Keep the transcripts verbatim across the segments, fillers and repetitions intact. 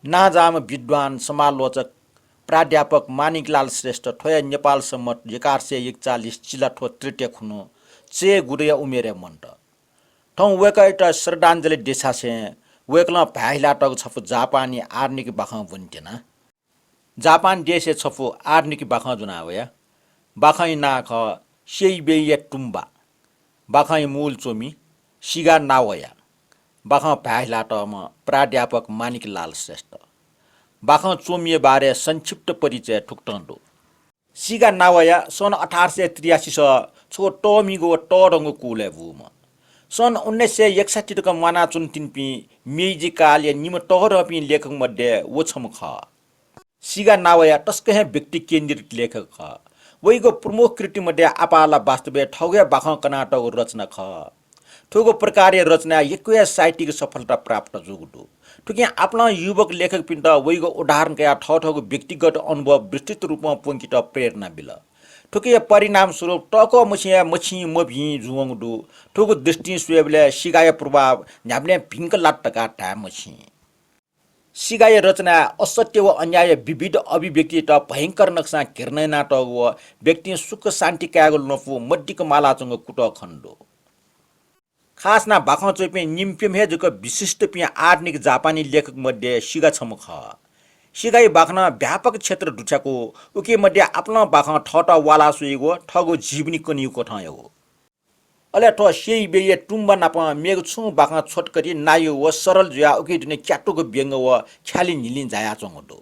नांजाःम्ह विद्वान समालोचक प्राध्यापक माणिकलाल श्रेष्ठ थ्वया नेपाल सम्बत एघार सय एकचालिस चिलाथ्व तृतीया खुन्हु चय्‌गुदुया उमेरय् मन्त। थौं वय्‌कःयात श्रद्धाञ्जलि देछासें वय्‌कलं भाय् हिलातःगु छपु जापानी आधुनिक बाखं ब्वनेत्यना। जापान देशय् छपु आधुनिक बाखं ज्वना वया। बाखंया नां खः सेइबेइया तुम्बा। बाखंया मूल च्वमि सिगा नावया। बाखं भाय् हिलातःम्ह प्राध्यापक माणिकलाल श्रेष्ठ। बाखं च्वमिया बारे संक्षिप्त परिचय थुकथं दु। सिगा नावया सन् अठार सय त्रियासी स छगू तःमिगु व तःधंगु कुलय् बूम्ह। सन् उन्नाइस सय एकसट्ठी तक म्वानाच्वनातिनिपिं मेइजि कालया निम्ह तःधंपिं लेखक मध्ये व छम्ह खः। सिगा नावया तसकं हे व्यक्ति केन्द्रित लेखक खः। वइगु प्रमुख कृति मध्ये आपाः ला वास्तवय् थःगु हे बाखं कनातःगु रचना खः। थुगु प्रकारया रचनाय् यक्व हे साहित्यिक सफलता प्राप्त जूगु दु। थुकिं आपालं युवक लेखकपिन्त वइगु उदाहरण कयाः थःथःगु व्यक्तिगत अनुभव विस्तृत रूपं प्वंकेत प्रेरणा बिल। थुकिया परिणामस्वरूप तःकः मछिं हे मछिं मभिं जुवंगु दु। थुगु दृष्टिं स्वयेबलय् सिगाया प्रभाव न्ह्याबलें भिंक लात धकाः धाये मछिं। सिगाया रचनाय् असत्य व अन्यायया विविध अभिव्यक्तित भयंकर नकसां घृणा यानातःगु व व्यक्तिं सुख शान्ति कायेगु लँपु मदिक्क मालाच्वंगु कुतः खने दु। खास यानाः बाखं च्वइपिं निम्ह प्यम्ह हे जक विशिष्टपिं आधुनिक जापानी लेखक मध्ये सिगा छम्ह खः। सिगाया बाखनं व्यापक क्षेत्र दुथ्याकू। उकी मध्ये आपालं बाखं थःत वाला स्वइगु, थःगु जीवनी कनीगु कथं याःगु। अले थ्व सेइबेइया तुम्बा नाप मेगु छुं बाखं छोटकरी नायु व सरल जुयाः उकी दुने क्यातुक व्यंग व ख्यालि न्हिलिं जायाच्वंगु दु।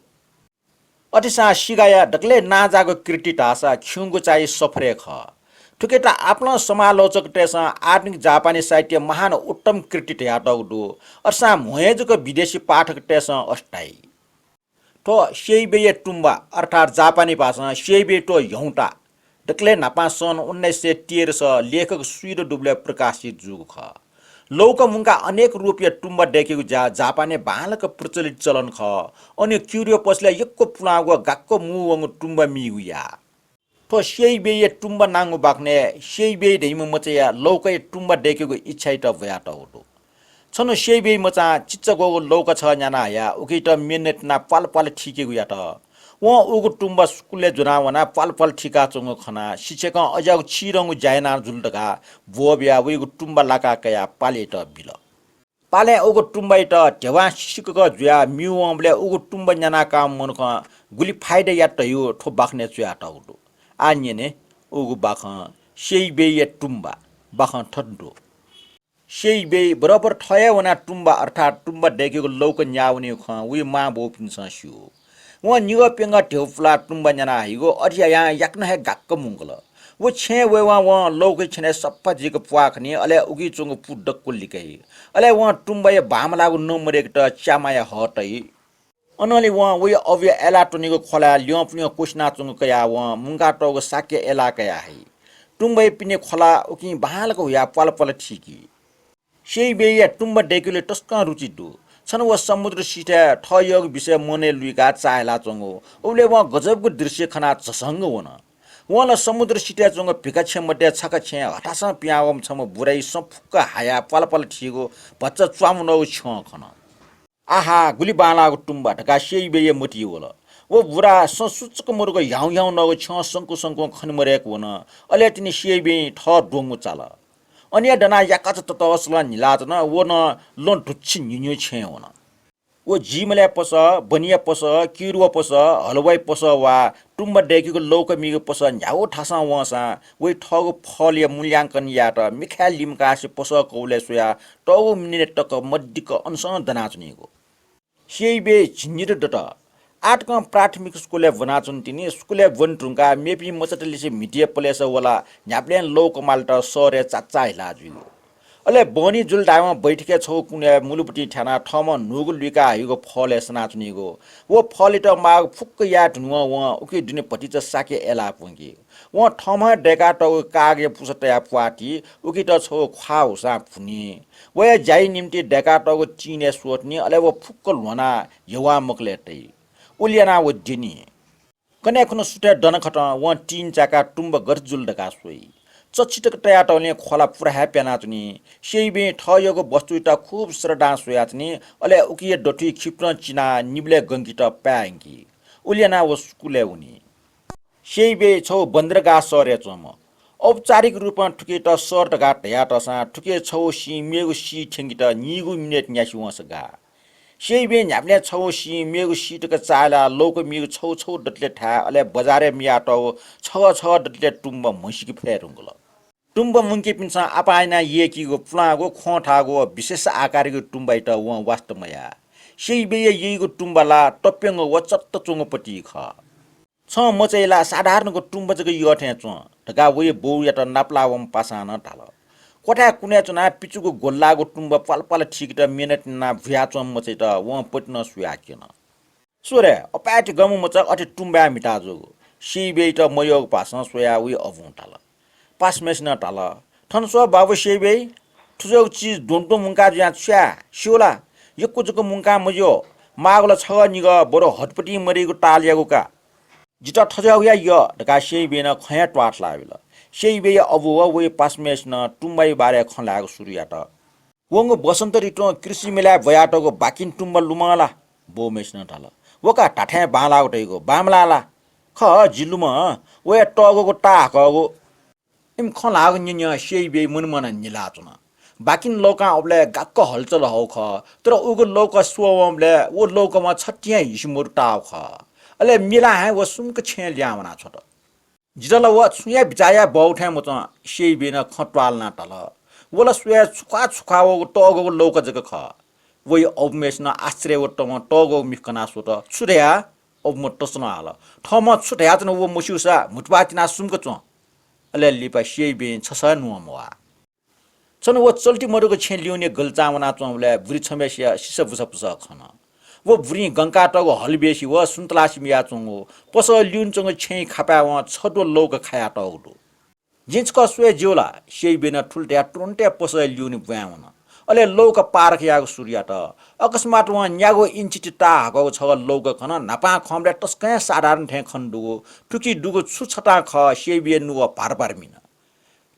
अथेसां सिगाया दकलय् नांजाःगु कृति धाःसा खिउँगु चाय् सफरय् खः। थुकियात आपालं समालोचकतय्‌सं आधुनिक जापानी साहित्य महान उत्तम कृति धयातःगु दु। अथेसां म्हो हे जक विदेशी पाठकतय्‌सं अथे धाइ। थ्व सेइबेइया तुम्बा अर्थात् जापानी भाषां सेइबेइ तो ह्यौंता दकलय् न्हापां सन् उन्नाइस सय तेह्र स लेखक स्वीदँ दुबलय् प्रकाशित जूगु खः। लौका मुंकाः अनेक रूपया तुम्बा दय्‌केगु ज्या जापानय् बांलाक प्रचलित चलन खः। अन क्युरियो पसलय् यक्व पुलांगु गाक्क मू वंगु तुम्बा मीगु याः। थ्व सेइबेइया तुम्बा नांगु बाखनय् सेइबेइ धइम्ह मचाया लौकाया तुम्बा दय्‌केगु इच्छायात ब्वयातःगु दु। छन्हु सेइबेइ मचां चिचाग्वःगु लौका छगः न्याना हयाः उकियात मेनय् तिनाः प्वालप्वाल थीकेगु यात। वं उगु तुम्बा स्कुलय् ज्वनाः वनाः प्वालप्वाल थीकाच्वंगु खनाः शिक्षकं अज्याःगु चिधंगु ज्या याना जुल धकाः ब्वःबियाः वइगु तुम्बा लाका कयाः पालेयात बिल। पालें उगु तुम्बायात ध्यबां सिसिकक जुयाः म्यू वंबलय् उगु तुम्बा न्यानाकाःम्ह मनुखं गुलि फाइदा यात धइगु थ्व बाखनय् च्वयातःगु दु। आः न्यने उगु बाखं सेइबेइया तुम्बा। बाखं थथे दु। सेइबेइ बरबर थः हे वनाः तुम्बा अर्थात् तुम्बा दय्‌केगु लौका न्याः वनीगु खँ वया मांबौपिन्सं स्यू। वं निगः प्यंगः ध्यबा पुलाः तुम्बा न्याना हइगु अथे यायां याकनं हे गाक्क मुंकल। व छेँय् वयेवं वं लौकाया छेनय् सफा जुइक प्वाः खनी, अले उकी च्वंगु पु दक्व लिकाइ। अले वं तुम्बाया बांमलाःगु नं मदय्‌केत च्यामाया हः तइ। अनंलि वं वया अबुया अय्‌लाः त्वनीगु ख्वलाय् ल्यंपुन्यं क्वसिनाच्वंगु कयाः वं मुंकातःगु साक्य अय्‌लाः कयाः हइ। तुम्बाया पिने ख्वला उकिं बांलाक हुयाः प्वालप्वाल थीकी। सेइबेइया तुम्बा दय्‌केगुली तसकं रुचि दु। छन्हु व समुद्र सिथय् थः यःगु विषयय् मनय् लुइकाः चाःहिलाच्वंगु। उबलय् वं गजबगु दृश्य खनाः झसंक वन। वं ला समुद्र सिथय् च्वंगु भिखा छेँ मध्ये छखा छेँय् हथासं पिहां वःम्ह छम्ह बुराइ सँ फुक्क हायाः प्वालप्वाल थीगु भचा च्वामु नःगु छ्यं खन। आहा, गुलि बांलाःगु तुम्बा धकाः सेइबेइया मतिइ वल। व बुरा सँ सुचुक मदुक ह्याउँ ह्याउँ नःगु छ्यं संकु संकुं खने मदय्‌क वन। अले तिनि सेइबेइ थः द्वंगु चाल। अन हे दनाः याकःचा ततःसलं न्हिलाच्वन। व नं लँ दुच्छि न्हिन्हिउ छेँय् वन। व जीमलय् पसः, बनिया पसः, किरुवा पसः, हलवाइ पसः वा तुम्बा दय्‌केगु लौका मीगु पसः न्ह्यागु थासं वंसां वइ थःगु फलया मूल्यांकन यायेत मिखाय् लिमकासे पसः कौलय् स्वयाः तःगु मिनेट तक मदिक्क अनसं दनाच्वनीगु। सेइबेइ झिंनिदँ दत। आःतकं प्राथमिक स्कुलय् ब्वनाच्वन तिनि। स्कुलय् ब्वने धुंकाः मेपिं मचातलिसे म्हितिया पलेसा वलाः न्ह्याबलें लौका मालेत शहरय् चाचाःहिला जुइगु। अले बहनी जुल धायेवं बैठकय् छगू कुनय् मुलुबुतिं थ्यानाः थःम्हं न्हूगु लुइका हइगु फलय् सनाच्वनीगु। व फलयात माःगु फुक्क याये धुनेवं वं उकी दुने भतिचा साक्य अय्‌लाः प्वंकी। वं थःम्हं दय्‌कातःगु कागजया पुसा तयाः प्वाः ती, उकित छगू ख्वाः हुसां भुनी। वया ज्याया निंतिं दय्‌कातःगु टिनय् स्वथनी, अले व फुक्क ल्ह्वनाः यवां मकलय् तइ। उलि यानाः व द्यनी। कन्हय् खुन्हु सुथय् दन खतं वं टिन चाय्‌काः तुम्बा गथे जुल धकाः स्वइ। चच्छि तक तयातःगुलिं ख्वला पुरा हे प्यानाच्वनी। सेइबें थःयःगु वस्तुयात खुब श्रद्धां स्वयाच्वनी, अले उकिया दथुइ खिपतं चिनाः निबलय् गंकित पाय्‌यंकी। उलि यानाः व स्कुलय् वनी। सेइबे छगू बन्दरगाह शहरय् च्वंम्ह। औपचारिक रूपं थुकियात शहर धकाः धयातःसां थुकिया छगू सिं मेगु सिं थ्यंकेत नीगू मिनेट न्यासि वंसा गाः। सेइबें न्ह्याबलें छगू सिं मेगु सिं तक चाःहिलाः लौका मीगु छगू छगू दतले थाय्, अले बजारय् मियातःगु छगः छगः दतले तुम्बा म्हसीके फये धुंकल। तुम्बा मुंकेपिन्सं आपाः यानाः यय्‌कीगु पुलांगु, ख्वं थाःगु व विशेष आकारयागु तुम्बायात वं वास्ता मयाः। सेइबेया यइगु तुम्बा ला तप्यंगु व चत्त च्वंगु पति खः। छं मचाइ ला साधारणगु तुम्बा जक यः थें च्वं धकाः वया बौयात नापलाः वंम्ह पासां नं धाल। क्वथाय् कुनय् च्वनाः पिचुगु ग्वलाःगु तुम्बा प्वालप्वाल थीकेत मेहनत यानाः भुयाच्वंम्ह मचायात वं पति नं सुयाः क्यन। स्व रे, अपाय्‌ति गंम्ह मचा अथे तुम्बाय् म्हिता जूगु। सेइबेयात मयःगु भाषां स्वयाः वया अबुं धाल। पासाम्हय्‌सिनं धाल, थन स्व बाबु सेइबे, थुजःगु चिज द्वंद्वं मुंका जुयाः छु याये, स्यू ला? यक्व जक मुंकाः मज्यू, माःगु ला छगः निगः, बरु हतपतिं मदइगु तालयागु का। जितः थज्याःगुया यः धकाः सेइबें नं खँ हे त्वाथलाबिल। सेइबेया अबु व वया पासाम्हय्‌सिनं तुम्बाया बारे खँ ल्हायेगु सुरु यात। वंगु वसन्त ऋतुं कृषि मेलाय् ब्वयातःगु बाकिन तुम्बा लुमं ला? बौम्हय्‌सिनं धाल। व का धाथें बांलाःगु धइगु, बांमलाः ला? खः, जि लुमं, व हे तःगूगु ताः हाकःगु। इमि खँ ल्हाःगु न्यँ न्यँ सेइबे मनमनं निलाच्वन। बाकिन लौकां अबलय् गाक्क हलचल हःगु खः, तर उगु लौका स्वः वंबलय् व लौकां छतिं हे हिसि मदु ताःगु खः। अले मिलां हे व सुम्क छेँय् लिहां वनाछ्वत। जितः ला व छुं हे बिचाः याये ब्वःगु थें मच्वं, सेइबें नं खँ त्वालनाः धाल। व ला स्वयाः छुख्वाः छुख्वाः वःगु तःगूगु लौका जक खः। वया अबुम्हय्‌सिनं आश्चर्य व तमं तःगूगु मिखा कनाः स्वत। छु धया? अबुम्ह तसलं हाल। थःम्हं छु धयाच्वन व मस्यूसा म्हुतुप्वाः तिनाः सुम्क च्वं। अले लिपा सेइबें छसः न्वं मवाः। छन्हु व चल्ति मदुगु छेँ लिउने गल्चां वनाच्वंबलय् बुरी छम्हय्‌सिया सिसा बुसापुसा खन। व बुरिं गंकातःगु हल बेसि व सुन्तलासि मियाच्वंगु पसः लिउने च्वंगु छेँया खापाय् वं छद्वः लौका खायातःगु दु। जिं छकः स्वये ज्यू ला? सेइबें नं थुलि धयाः तुरुन्त हे पसः लिउने ब्वाँय् वन। अले लौका पारख यायेगु सुरु यात। अकस्मात वं न्यागू इन्चिति ताः हाकःगु छगः लौका खन। न्हापां खंबलय् तसकं हे साधारण थें खने दुगु, थुकी दुगु छु छतां खः, सेइबेया नुगः भार भार मिन।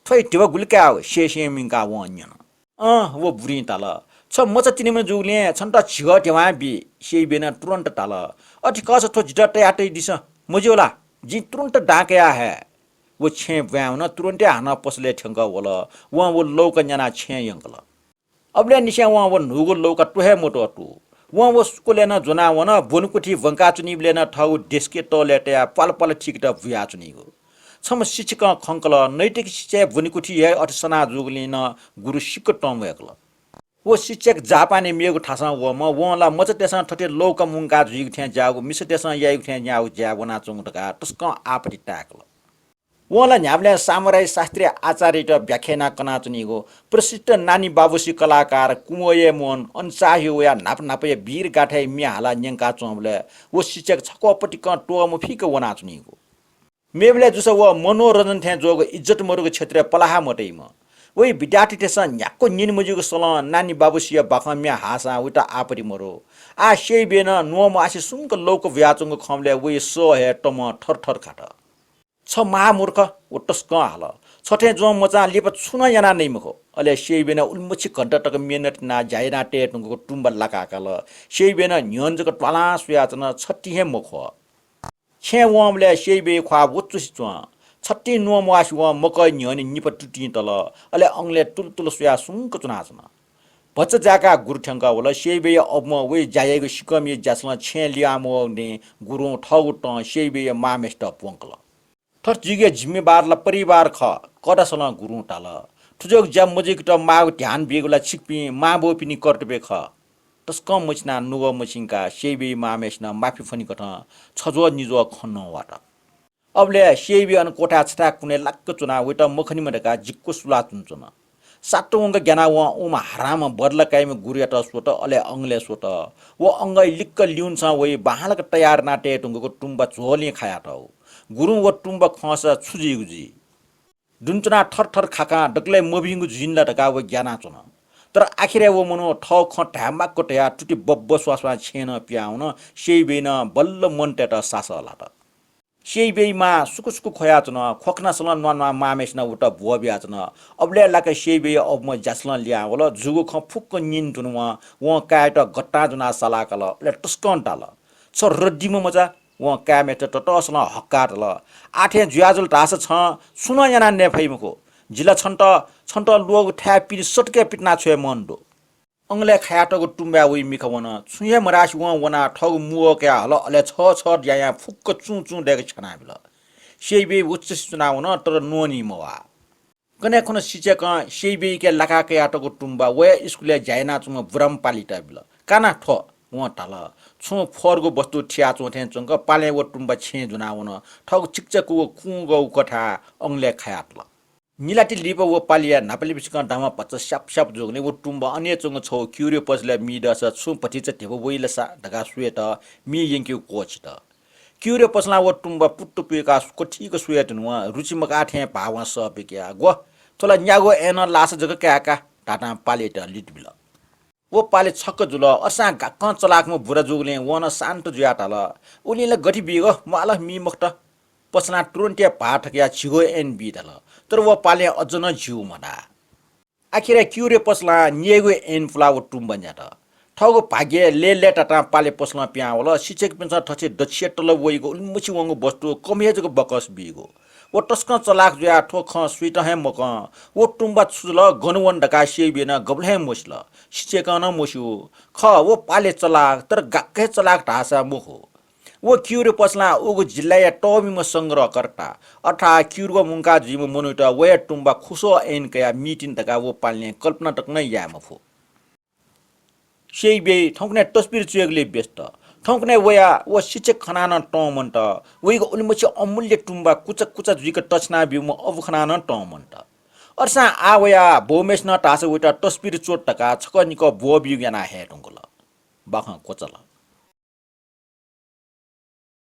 थ्व हे धिबा गुलि कायेगु? सेसें मिंकाः वं न्यन। अँ, व बुरिं धाल, छ मचा तिनिम्ह जूगुलिं छन्त झिगः धिबां बी। सेइबें नं तुरुन्त धाल, अथे खःसा थ्व जितः तयातयादिसँ, मज्यू ला? जिं तुरुन्त दां कयाः हये। व छेँय् ब्वाँय् वन, तुरुन्त हे हानं पसलय् थ्यंकः वल। वं व लौका न्यानाः छेँय् यंकल। अबलय् निसें वं व न्हूगु लौका त्वः हे मत्वः तू। वं व स्कुलय् नं ज्वनाः वन, ब्वनेकुथि ब्वंकाच्वनीबलय् नं थःगु डेस्कया तलय् तयाः प्वालप्वाल थीकेत बुयाच्वनीगु। छम्ह शिक्षकं खंकल, नैतिक शिक्षाय् ब्वनेकुथि हे अथे सना जूगुलिं नं गुरु सिक्क तं वय्‌कल। व शिक्षक जापानय् मेगु थासं वःम्ह, वं ला मचातय्‌सं थथे लौका मुंका जुइगु थें ज्याःगु, मिसातय्‌सं याइगु थें ज्याःगु ज्याय् वनाच्वंगु धकाः तसकं आपत्ति ताय्‌कल। वं ला न्ह्याबलें सामुराई शास्त्रीय आचारयात व्याख्या यानाः कनाच्वनीगु प्रसिद्ध नानीबाबुसी कलाकार कुमोयेमोन अनचाह्यो वयाः न्हापा न्हापाया वीर गाथाया म्ये हालाः न्यंकाच्वंबलय् व शिक्षक छक्वः पतिकं त्वःमफीक वनाच्वनीगु। मेबलय् जूसा व मनोरञ्जन थें ज्वःगु इज्जत मदुगु क्षेत्रय् पलाहा मतइम्ह। वइ विद्यार्थीतय्‌सं न्ह्याक्व न्यने मज्यूगु सलं नानीबाबुसिया बाखं म्ये हाःसां वइत आपत्ति मदु। आः सेइबें नं न्वंम्वासे सुम्क लौका बुयाच्वंगु खंबलय् वइ सः हे तमं थरथर खात। छ महामूर्ख, व तसकं हाल। छ थें ज्वं मचां लिपा छुं नं याना नइ मखु। अले सेइबें नं उलिमछि घण्टा तक मेहनत यानाः ज्या याना तये धुंकूगु तुम्बा लाकाकाल। सेइबें नं न्ह्यःने जक त्वालां स्वयाच्वन, छतिं हे मख्वः। छेँय् वंबलय् सेइबेया ख्वाः वचुसि च्वं। छतिं न्वंम्वासे वं मकःया न्ह्यःने निपा तुतिं तल, अले अंगलय् तुलतुल स्वयाः सुंक च्वनाच्वन। भचा जाय्‌काः गुरु थ्यंकः वल। सेइबेया अबुं वइ ज्या याइगु सिकःमिया ज्यासलं छेँय् लिहां मवःगुलिं गुरुं थःगु तं सेइबेया मांम्हेसित प्वंकल। थथे जुइगुया जिम्मेवार ला परिवार खः, कःदासलं गुरुं धाल। थुजःगु ज्या मजुइकेत माःगु ध्यान बीगु ला छिकपिं मांबौपिनि कर्तव्य खः। तसकं मछिनाः नुगः मछिंकाः सेइबेया मांम्हेसिनं माफी फ्वनीकथं छज्वः निज्वः खँ नवात। अबलय् सेइबे अन क्वथाय् छथाय् कुनय् लाक्क च्वनाः वइत मखनीम्ह धकाः जिक्व सुलाः च्वनाच्वन। सात वंक ग्यानाः वं उम्ह हरामं बदला काइम्ह गुरुयात स्वत, अले अंगलय् स्वत। व अंगः लिक्क लिउनसं वइ बांलाक तयार याना तये धुंकूगु तुम्बा झ्वलय् खायातःगु। गुरुं व तुम्बा खंसा छु जुइगु जुइ? दुने च्वनाः थरथर खाखां दकलय् मभिंगु जुइन ला धकाः व ग्यानाच्वन। तर आखिरय् व मनू थःगु खँ धाये माक्व धयाः तुति बब्ब स्वास्वां छेँय् नं पिहां वन। सेइबें नं बल्ल मनूतय्‌त सासः ल्हात। सेइबेइ मां सुकु सुकु ख्वयाच्वन। ख्वखनासलं न्वाः न्वाः मांम्हय्सिनं उत ब्वः बियाच्वन। अबलय् लाक्क सेइबेइ अबुम्ह ज्यासलं लिहां वल। जूगु खँ फुक्क न्यने धुन वं, वं काय्‌यात गतां ज्वनाः सालाकाल। अले तसकं दाल, "छ रद्दिम्ह मचा।" वं काय्‌म्हय्‌सित ततःसलं हक्काः धाल, "आः थें जुयाजुल धाःसा छं छुं नं यानाः नये फइ मखु। जि ला छन्त, छन्त ल्वःगु थाय् पिने सतकय् पितिना छ्वये मन दु।" अंगलय् खायातःगु तुम्बाय् वइ मिखा वन। छुं हे मधासे वं वनाः थःगु मुवः कयाः हल। अले छः छः यायां फुक्क चुं चुं दय्‌क छ्यानाबिल। सेइबेइ उच्चसे च्वनावन, तर न्वनी मवाः। कन्हय् खुन्हु सिचय्‌कं सेइबेइके लाकाः कयातःगु तुम्बा वया स्कुलय् ज्या यानाच्वंम्ह बुराम्ह पालेयात बिल। "का ना थ्व।" वं धाल। छुं फर्गु वस्तु थियाच्वं थें च्वंक पालें व तुम्बा छेँय् ज्वनावन। थःगु चिकचिक व कुंगः उकथाय् अंगलय् खायातल। निलाति लिपा व पालेया न्हापालिपिसिकं दामा भचा स्याप स्याप जूगुलिं व तुम्बा अन हे च्वंगु छगू क्युरे पसलय् मी दःसा छुं भतिचा धिबा वइ ला सा धकाः स्वयेत मी यंकेगु क्वःछित। क्युरे पसलं व तुम्बा पुत्त पुइकाः क्वथीक स्वये धुन वं रुचि मकाः थें भावं सः बिकयाः, "ग्व, थ्व ला न्यागू ऐनं लाःसा जक काय्‌का" धातां पालेयात लित बिल। व पाले छक्क जुल। असां गाक्कं चलाकम्ह बुरा जूगुलिं वं नं शान्त जुयाः धाल, "उलिं ला गथे बीगु, म्वाः ला मी मखुत।" पसलं तुरुन्त हे भाः थकयाः झिगू ऐन बी धाल। तर व पालें अझ नं झिगू मधाः। आखिरय् क्युरे पसलं न्यय्‌गू ऐन पुलाः व तुम्बा न्यात। थःगु भाग्य लय्‌लय्‌तातां पाले पसलं पिहां वल। सिचकपिन्सं थथे दच्छिया तलब वइगु उलिमछि वंगु वस्तु कम हे जक बकस बीगु। व तसकं चलाक जुयाः थ्व खँ सुइत हे मकं। व तुम्बा छु जुल, गन वन धकाः सेइबेइनं गबलें हे मसिल। सिचकं नं मस्यू। खः, व पाले चलाक, तर गाक्क हे चलाक धाःसा मखु। व क्युरे पसलं उगु जिल्लाया तःमिम्ह संग्रहकर्ता, अर्थात् क्युर्गः मुंका जुइम्ह मनूयात वया तुम्बा खुसः ऐन कयाः मी तिनि धकाः व पालें कल्पना तक नं याये मफु। सेइबेइ थौंकन्हय् तस्बिर च्वयेगुलिइ व्यस्त। थौंकन्हय् वयाः व सिचक खनाः नं तं मन्त। वइगु उलिमछि अमूल्य तुम्बा कुचा कुचा जुइक तछ्याना ब्यूम्ह अबु खनाः नं तं मन्त। अय्‌सां आः वयाः बौम्हय्‌सिनं धाःसा वयात तस्बिर च्वत धकाः छकः निकः ब्वः ब्यूगु यानाः हये धुंकल। बाखं क्वचाल।